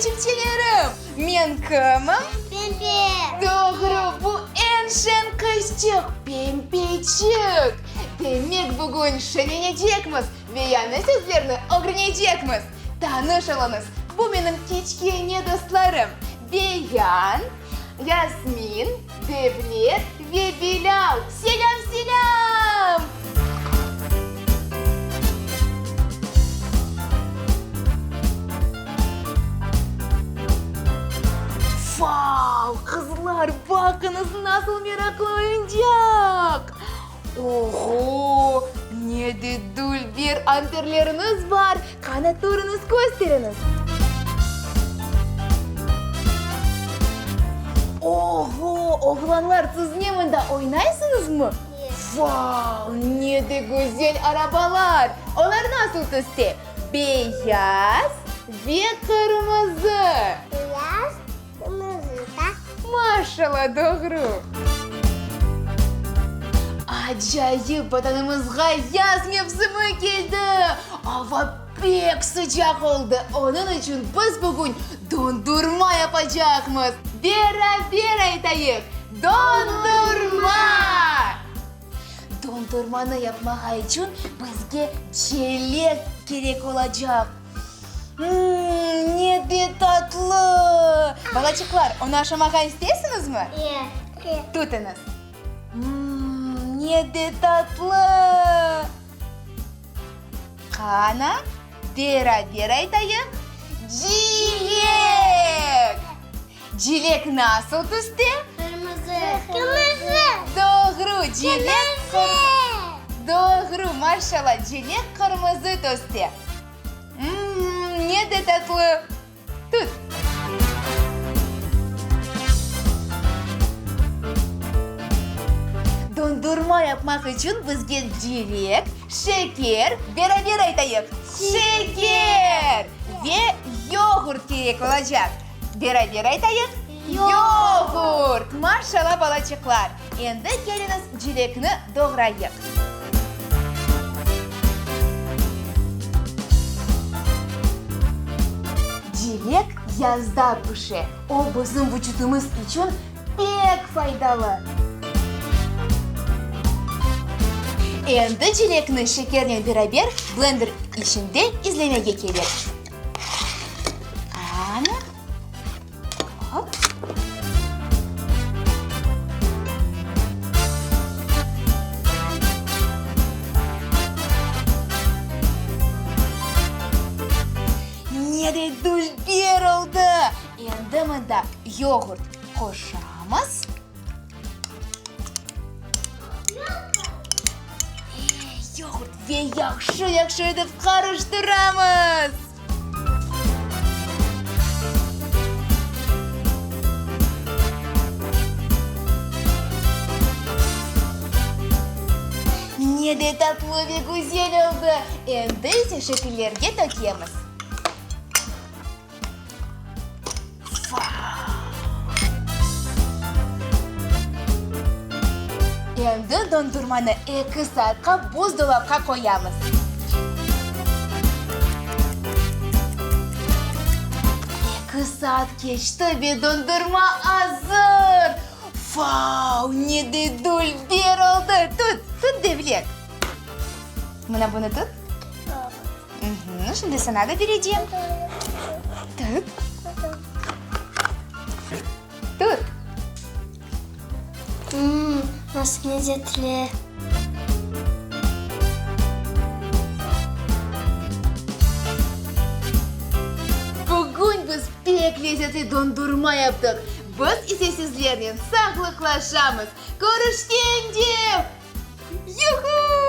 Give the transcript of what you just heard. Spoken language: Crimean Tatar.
çipçelerim! Men kimim? Pempe! Doğru, bu eñ şeñ qızçıq, Pempeçik! Demek, bugün şeñlenecekmiz ve yañı sözlerni ögrenecekmiz. Tanış oluñız, bu menim kiçkene dostlarım, Beyan, Yasmin, Devlet ve Bilâl. Selâm, selâm! Vau, qızlar, baqıñız, nasıl meraqlı oyuncaq! Oho, ne de dülber anterleriñiz bar! Qana, turıñız, kösteriñiz! Oho, oğlanlar, siz ne mında oynaysıñızmı? Vau, ne de güzel arabalar! Olar nasıl tüste? Beyaz ve qırmızı. Beyaz, qırmızı da. Maşallah, doğru. Acayip, Vatanımızğa yaz mevsimi keldi! Ava pek sıcaq oldı, onıñ içün biz bugün dondurma yapacaqmız. Beraber aytayıq, Dondurma! Dondurmanı yapmağa içün bizge çelek kerek olacaq. Mmm, ne de tatlı! Balaçıqlar, onı aşamağa isteysiñizmi? E. Tutıñız. Mmm, ne de tatlı! Qana, beraber aytayıq, Cilek! Cilek nasıl tüste? Qırmızı. Qırmızı. Doğru, cilek. Qırmızı. Doğru, maşallah, cilek qırmızı tüste. Mmm, ne de tatlı! Tut. Dondurma yapmaq içün bizge cilek, şeker, beraber aytayıq, şeker ve yoğurt kerek olacaq. Beraber aytayıq, yoğurt! Maşallah, balaçıqlar! Endi keliñiz cilekni doğrayıq. Cilek yazda pişe. O, bizim vucudımız içün pek faydalı. Endi cilekni şekernen beraber blender içinde izlemege kerek. Qani? Hop. Ne de dülber oldı! Endi mında yoğurt qoşamız. Yoğurt ve yahşı-yahşı etip qarıştıramız. Ne de tatlı ve güzel oldı! Endi ise şekillerge tökemiz. Endi dondurmanı eki saatqa buzdolapqa qoyamız. Eki saat keçti ve dondurma azır! Vau, ne de dülber oldı! Tut, tut, Devlet! Mına bunı tut. Şimdi sana da berecem. Tut. Tut. Nasıl lezzetli. Bugün biz pek lezzetli dondurma yaptıq. Biz ise sizlernen sağlıqlaşamız. Körüşkence! Yuhu!